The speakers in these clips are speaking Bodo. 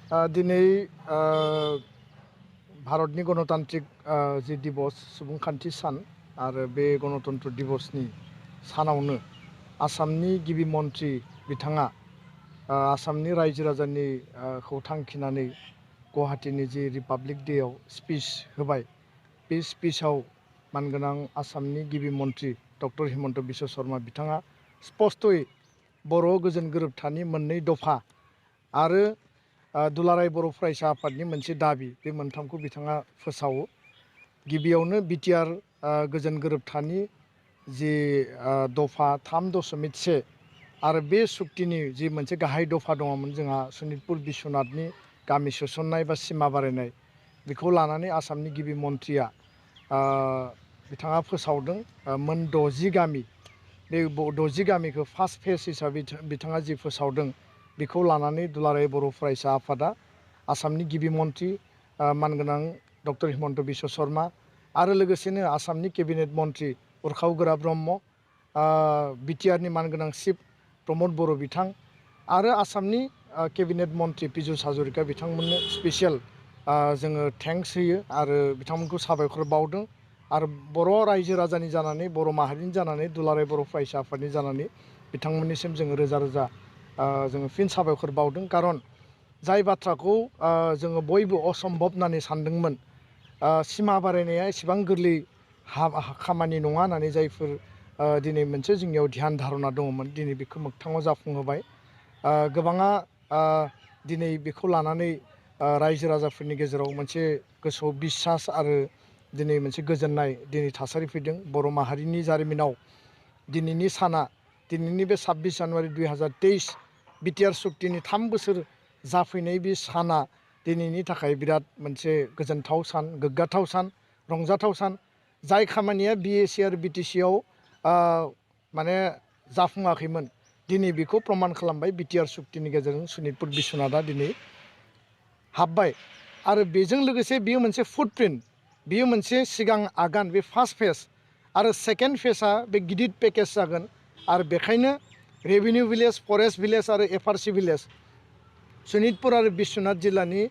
दिनै भारतनि गणतान्त्रिक जि दिबस सुबुंखान्थि सान आरो बे गणतन्त्र दिबसनि सानावनो आसामनि गिबि मन्थ्रि बिथाङा आसामनि रायजो राजानि खौ थांखिनानै गुवाहाटीनि जि रिपाब्लिक डेआव स्पिच होबाय। बे स्पिचआव मानगोनां आसामनि गिबि मन्थ्रि डक्टर हिमन्त बिश्व शर्मा बिथाङा स्पष्टयै बर' गोजोन गोरोबथानि मोननै दफा आरो दुलाराय बर' फरायसा आफादनि मोनसे दाबि बे मोनथामखौ बिथाङा फोसावो। गिबियावनो बिटिआर गोजोन गोरोबथानि जि दफा 3.1 आरो बे सुक्तिनि जि मोनसे गाहाय दफा दङमोन जोंहा सनितपुर बिश्वनाथनि गामि सोसननाय बा सिमा बारायनाय, बेखौ लानानै आसामनि गिबि मन्थ्रिया बिथाङा फोसावदों मोन 60 गामि। बे 60 गामिखौ फार्स्ट फेज हिसाबै बिथाङा जि फोसावदों बेखौ लानानै दुलाराय बर' फरायसा आफादा आसामनि गिबि मन्थ्रि मानगोनां डक्टर हिमन्त बिश्व शर्मा आरो लोगोसेनो आसामनि केबिनेट मन्थ्रि उरखाव गोरा ब्रह्म, बिटिआरनि मानगोनां चिफ प्रमद बर' बिथां आरो आसामनि केबिनेट मन्थ्रि पीयूष हाजरिका बिथांमोननो स्पेसियेल जोङो थेंक्स होयो आरो बिथांमोनखौ साबायखर बावदों। आरो बर' रायजो राजानि जानानै बर' माहारिनि जानानै दुलाराय बर' फरायसा आफादनि जानानै बिथांमोननिसिम जोङो रोजा रोजा जोङो फिन साबायखर बावदों। खारन जाय बाथ्राखौ जोङो बयबो असम्भब होननानै सानदोंमोन, सिमा बारायनाया एसेबां गोरलै खामानि नङा होननानै जायफोर दिनै मोनसे जोंनियाव ध्यान धारना दङमोन, दिनै बेखौ मोगथाङाव जाफुंहोबाय। गोबाङा दिनै बेखौ लानानै रायजो राजाफोरनि गेजेराव मोनसे गोसोआव बिसास आरो दिनै मोनसे गोजोननाय दिनै थासारि फैदों। बर' माहारिनि जारिमिनाव दिनैनि साना, दिनैनि बे 26 जानुवारि 2023 बिटिआर सुक्तिनि 3 बोसोर जाफैनाय बे साना दिनैनि थाखाय बिराद मोनसे गोजोनथाव सान, गोग्गाथाव सान, रंजाथाव सान। जाय खामानिया बिएसि आरो बिटिसिआव माने जाफुङाखैमोन, दिनै बेखौ प्रमान खालामबाय बिटिआर सुक्तिनि गेजेरजों सनितपुर बिश्वनाथआ दिनै हाबबाय। आरो बेजों लोगोसे बेयो मोनसे फुटप्रिन्ट, बेयो मोनसे सिगां आगान, बे फार्स्ट फेज आरो सेकेन्ड फेजआ बे गिदिर पेकेज जागोन। आरो बेखायनो रेभिनिउ भिलेज, फरेस्ट भिलेज आरो एफआरसि भिलेज सनितपुर आरो बिश्वनाथ जिल्लानि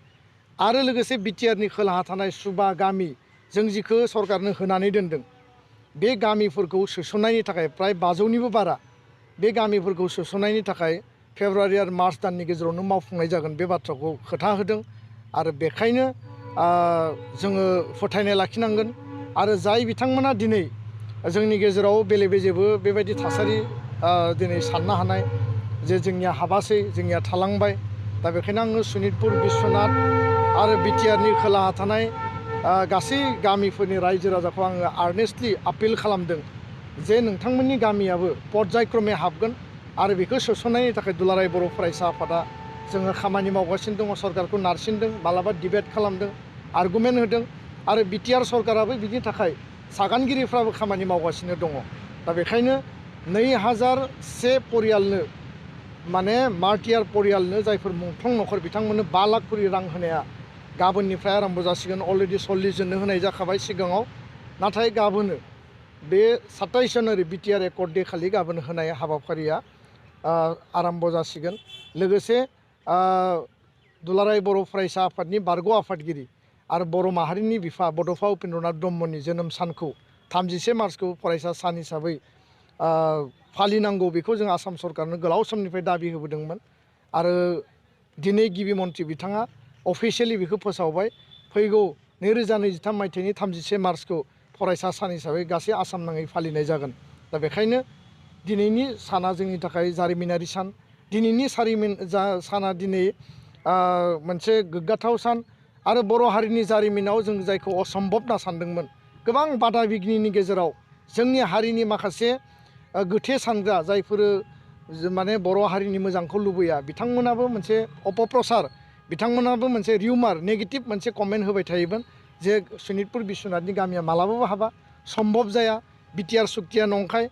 आरो लोगोसे बिटिआरनि खोलाहा थानाय सुबा गामि जों जिखौ सरकारनो होनानै दोनदों, बे गामिफोरखौ सोसननायनि थाखाय प्राय 500निबो बारा बे गामिफोरखौ सोसननायनि थाखाय फेब्रुवारि आरो मार्च दाननि गेजेरावनो मावफुंनाय जागोन बे बाथ्राखौ खोथा होदों। आरो बेखायनो जोङो फोथायनाय लाखिनांगोन। आरो जाय बिथांमोना दिनै जोंनि गेजेराव बेले बेजेबो बेबायदि थासारि दिनै साननो हानाय जे जोंनिया हाबासै, जोंनिया थालांबाय, दा बेखायनो आङो सनितपुर बिश्वनाथ आरो बिटिआरनि खोलाहा थानाय गासै गामिफोरनि रायजो राजाखौ आङो आर्नेस्टलि आपिल खालामदों जे नोंथांमोननि गामियाबो पर्यायक्रमे हाबगोन। आरो बेखौ सोसननायनि थाखाय दुलाराय बर' फरायसा आफादा जोङो खामानि मावगासिनो दङ, सरकारखौ नारसिनदों, मालाबा डिबेट खालामदों, आर्गुमेन्ट होदों। आरो बिटिआर सरकाराबो बिनि थाखाय सागानगिरिफ्राबो खामानि मावगासिनो दङ। दा बेखायनो 2001 परियालनो माने मार्टियार परियालनो जायफोर मुंख्लं न'खर बिथांमोननो 5 लाख करि रां होनाया गाबोननिफ्राय आरम्भ जासिगोन। अलरेडि 40 जननो होनाय जाखाबाय सिगाङाव, नाथाय गाबोनो बे 27 जानुवारि बिटिआर एकर्ड डे खालि गाबोन होनाय हाबाफारिया आरम्भ जासिगोन। लोगोसे दुलाराय बर' फरायसा आफादनि बारग' आफादगिरि आरो बर' माहारिनि बिफा बड'फा उपेन्द्रनाथ ब्रह्मनि जोनोम सानखौ 31 मार्चखौ फरायसा सान हिसाबै फालिनांगौ, बेखौ जों आसाम सरकारनो गोलाव समनिफ्राय दाबि होबोदोंमोन। आरो दिनै गिबि मन्थ्रि बिथाङा अफिसियेलि बेखौ फोसावबाय। फैगौ 2023 मायथाइनि 31 मार्चखौ फरायसा सान हिसाबै गासै आसाम नाङै फालिनाय जागोन। दा बेखायनो दिनैनि साना जोंनि थाखाय जारिमिनारि सान। दिनैनि साना दिनै मोनसे गोग्गाथाव सान। आरो बर' हारिनि जारिमिनाव जों जायखौ असम्भब होनना सानदोंमोन, गोबां बादा बिघ्निनि गेजेराव जोंनि हारिनि माखासे गोथे सानग्रा जायफोर माने बर' हारिनि मोजांखौ लुबैया, बिथांमोनाबो मोनसे अपप्रचार, बिथांमोनाबो मोनसे रिउमार, नेगेटिभ मोनसे कमेन्ट होबाय थायोमोन जे सनितपुर बिश्वनाथनि गामिया मालाबाबो हाबा, सम्भब जाया, बिटिआर सुक्तिया नंखाय,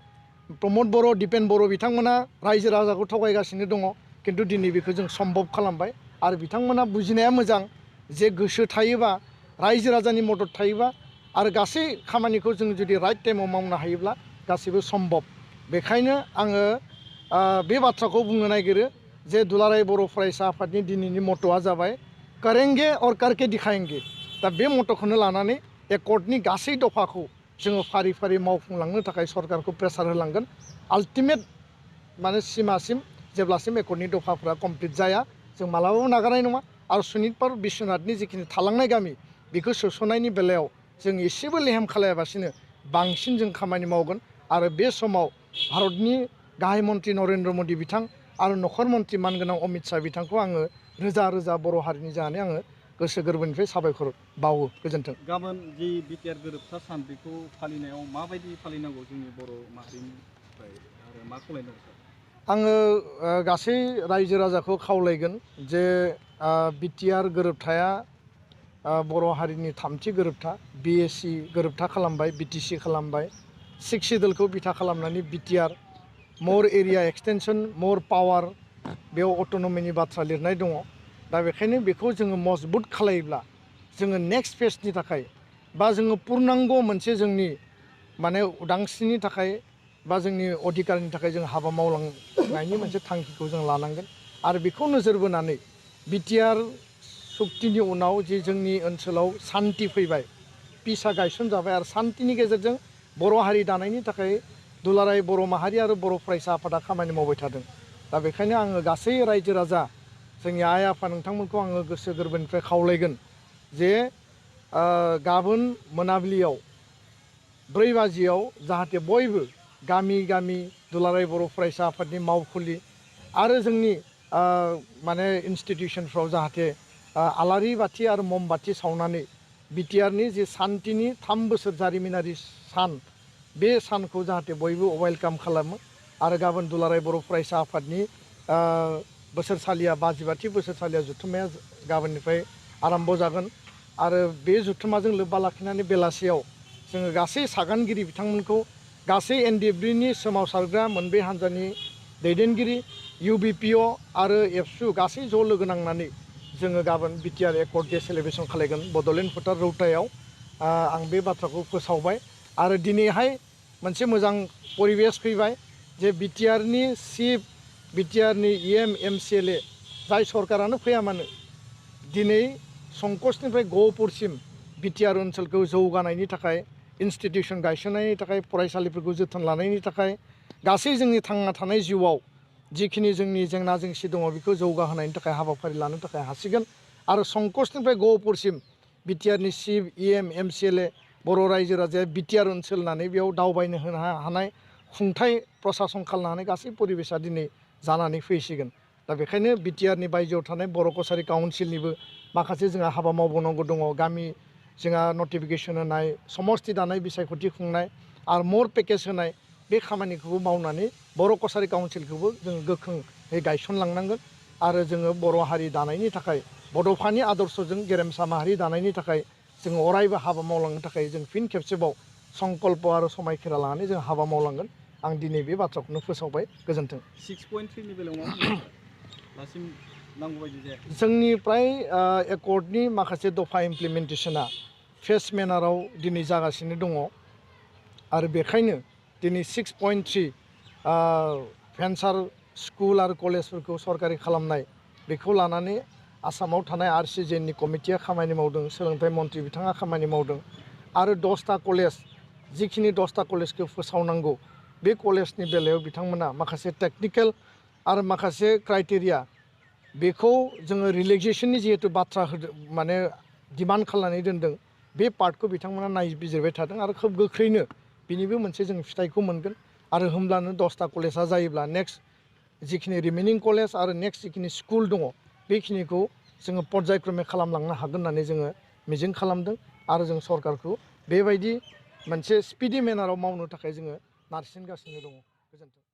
प्रमद बर', दिपेन बर' बिथांमोना रायजो राजाखौ थगायगासिनो दङ। खिन्थु दिनै बेखौ जों सम्भब खालामबाय। आरो बिथांमोना बुजिनाया मोजां जे गोसो थायोबा, रायजो राजानि मदद थायोबा आरो गासै खामानिखौ जों जुदि राइट टाइमाव मावनो हायोब्ला गासैबो सम्भब। बेखायनो आङो बे बाथ्राखौ बुंनो नागिरो जे दुलाराय बर' फरायसा आफादनि दिनैनि मट'आ जाबाय करेंगे और करके दिखाएंगे दा बे मट'खौनो लानानै एकर्डनि गासै दफाखौ जोङो फारि फारि मावफुंलांनो थाखाय सरकारखौ प्रेसार होलांगोन आल्टिमेट माने सिमासिम जेब्लासिम एकर्डनि दफाफ्रा कमप्लिट जाया जों मालाबाबो नागारनाय नङा आरो सनितपुर बिश्वनाथनि जिखिनि थालांनाय गामि बेखौ सोस'नायनि बेलायाव जों एसेबो लेहेम खालायाबासिनो बांसिन जों खामानि मावगोन आरो बे समाव भारतनि गाहाय मन्त्रि नरेन्द्र मोदी बिथां आरो नखर मन्त्रि मानगोनां अमित शाह बिथांखौ आङो रोजा रोजा बर' हारिनि जानानै आङो गोसो गोरबोनिफ्राय साबायखर बावो गोजोन्थों। गाबोन जि बिटिआर गोरोबथा सान बेखौ फालिनायाव माबायदि फालिनांगौ जोंनि बर' माहारिनिफ्राय आरो मा खालायनांगौ सार? आङो गासै रायजो राजाखौ खावलायगोन जे बिटिआर गोरोबथाया बर' हारिनि थामथि गोरोबथा बिएसि गोरोबथा खालामबाय बिटिसि खालामबाय 6 सिडुलखौ बिथा खालामनानै बिटिआर मोर एरिया एक्सटेनसन मोर पावार बेयाव अट'नमिनि बाथ्रा लिरनाय दङ दा बेखायनो बेखौ जोङो मजबुत खालायोब्ला जोङो नेक्स्ट फेजनि थाखाय बा जोङो पुर्नांग मोनसे जोंनि माने उदांस्रिनि थाखाय बा जोंनि अधिकारनि थाखाय जों हाबा मावलांनायनि मोनसे थांखिखौ जों लानांगोन आरो बेखौ नोजोर बोनानै बिटिआर सुक्तिनि उनाव जि जोंनि ओनसोलाव सान्ति फैबाय पिसआ गायसनजाबाय आरो सान्तिनि गेजेरजों बर' हारि दानायनि थाखाय दुलाराय बर' माहारि आरो बर' फरायसा आफादा खामानि मावबाय थादों दा बेखायनो आङो गासै रायजो राजा जोंनि आइ आफा नोंथांमोनखौ आङो गोसो गोरबोनिफ्राय खावलायगोन जे गाबोन मोनाबिलियाव 4 बाजियाव जाहाथे बयबो गामि गामि दुलाराय बर' फरायसा आफादनि मावखुलि आरो जोंनि माने इन्सटिटिउसनफ्राव जाहाथे आलारि बाथि आरो मम बाथि सावनानै बिटिआरनि जि सान्तिनि 3 बोसोर जारिमिनारि सान बे सानखौ जाहाथे बयबो वेलकाम खालामो आरो गाबोन दुलाराय बर' फरायसा आफादनि बोसोरसालिया 52थि बोसोरसालिया जथुम्माया गाबोननिफ्राय आरम्भ जागोन आरो बे जथुम्माजों लोब्बा लाखिनानै बेलासियाव जोङो गासै सागानगिरि बिथांमोनखौ गासै एनडिएफबिनि सोमावसारग्रा मोनब्रै हान्जानि दैदेनगिरि इउबिपिअ आरो एबसु गासै ज' लोगो नांनानै जोङो गाबोन बिटिआर एकर्ड डे सेलेब्रेसन खालायगोन बड'लेण्ड फोथार रौतायाव आं बे बाथ्राखौ फोसावबाय आरो दिनैहाय मोनसे मोजां परिबेस फैबाय जे बिटिआरनि चिफ बिटिआरनि इएम एमसिएलए जाय सरकारानो फैया मानो दिनै संकसनिफ्राय गहपुरसिम बिटिआर ओनसोलखौ जौगानायनि थाखाय इन्सटिटिउसन गायसननायनि थाखाय फरायसालिफोरखौ जोथोन लानायनि थाखाय गासै जोंनि थांना थानाय जिउआव जिखिनि जोंनि जेंना जेंसि दङ बेखौ जौगाहोनायनि थाखाय हाबाफारि लानो थाखाय हासिगोन आरो संकसनिफ्राय गहपुरसिम बिटिआरनि चिफ इएम एमसिएलए बर' रायजो राजाया बिटिआर ओनसोल होननानै बेयाव दावबायनो होनो हानाय खुंथाय प्रसासन खालामनो हानाय गासै परिबेसा दिनै जानानै फैसिगोन दा बेखायनो बिटिआरनि बायजोआव थानाय बर' कसारि काउन्सिलनिबो माखासे जोंहा हाबा मावबावनांगौ दङ गामि जोंहा नटिफिकेसन होनाय समस्ति दानाय बिसायख'थि खुंनाय आरो मर पेकेज होनाय बे खामानिखौबो मावनानै बर' कसारि काउन्सिलखौबो जों गोख्रोङै गायसनलांनांगोन आरो जोङो बर' हारि दानायनि थाखाय बड'फानि आदर्शजों गेरेमसा माहारि दानायनि थाखाय जोङो अरायबो हाबा मावलांनो थाखाय जों फिन खेबसेबाव संकल्प आरो समायखेरा लानानै जों हाबा मावलांगोन आं दिनै बे बाथ्राखौनो फोसावबाय गोजोन्थों। 6.3 नि बेलायाव मा दासिम नांगौ बायदि जायाखै जोंनिफ्राय एकर्डनि माखासे दफा इमप्लिमेन्टेसना फेस मेनाराव दिनै जागासिनो दङ आरो बेखायनो दिनै 6.3 भेन्सार स्कुल आरो कलेजफोरखौ सरकारि खालामनाय बेखौ लानानै आसामाव थानाय आरसिजेननि कमिटिया खामानि मावदों सोलोंथाइ मन्थ्रि बिथाङा खामानि मावदों आरो 10टा कलेज जिखिनि 10टा कलेजखौ फोसावनांगौ बे कलेजनि बेलायाव बिथांमोना माखासे टेकनिकेल आरो माखासे क्राइटेरिया बेखौ जोङो रिलेक्सेसननि जिहेतु बाथ्रा माने डिमान्ड खालामनानै दोनदों बे पार्टखौ बिथांमोना नायबिजिरबाय थादों आरो खोब गोख्रैनो बिनिबो मोनसे जों फिथाइखौ मोनगोन आरो होमब्लानो 10टा कलेजआ जायोब्ला नेक्स्ट जिखिनि रिमेनिं कलेज आरो नेक्स्ट जिखिनि स्कुल दङ बेखिनिखौ जोङो पर्यायक्रमे खालामलांनो हागोन होननानै जोङो मिजिं खालामदों आरो जों सरकारखौ बेबायदि मोनसे स्पिडि मेनाराव मावनो थाखाय जोङो नारसिनगासिनो दङ गोजोन्थों।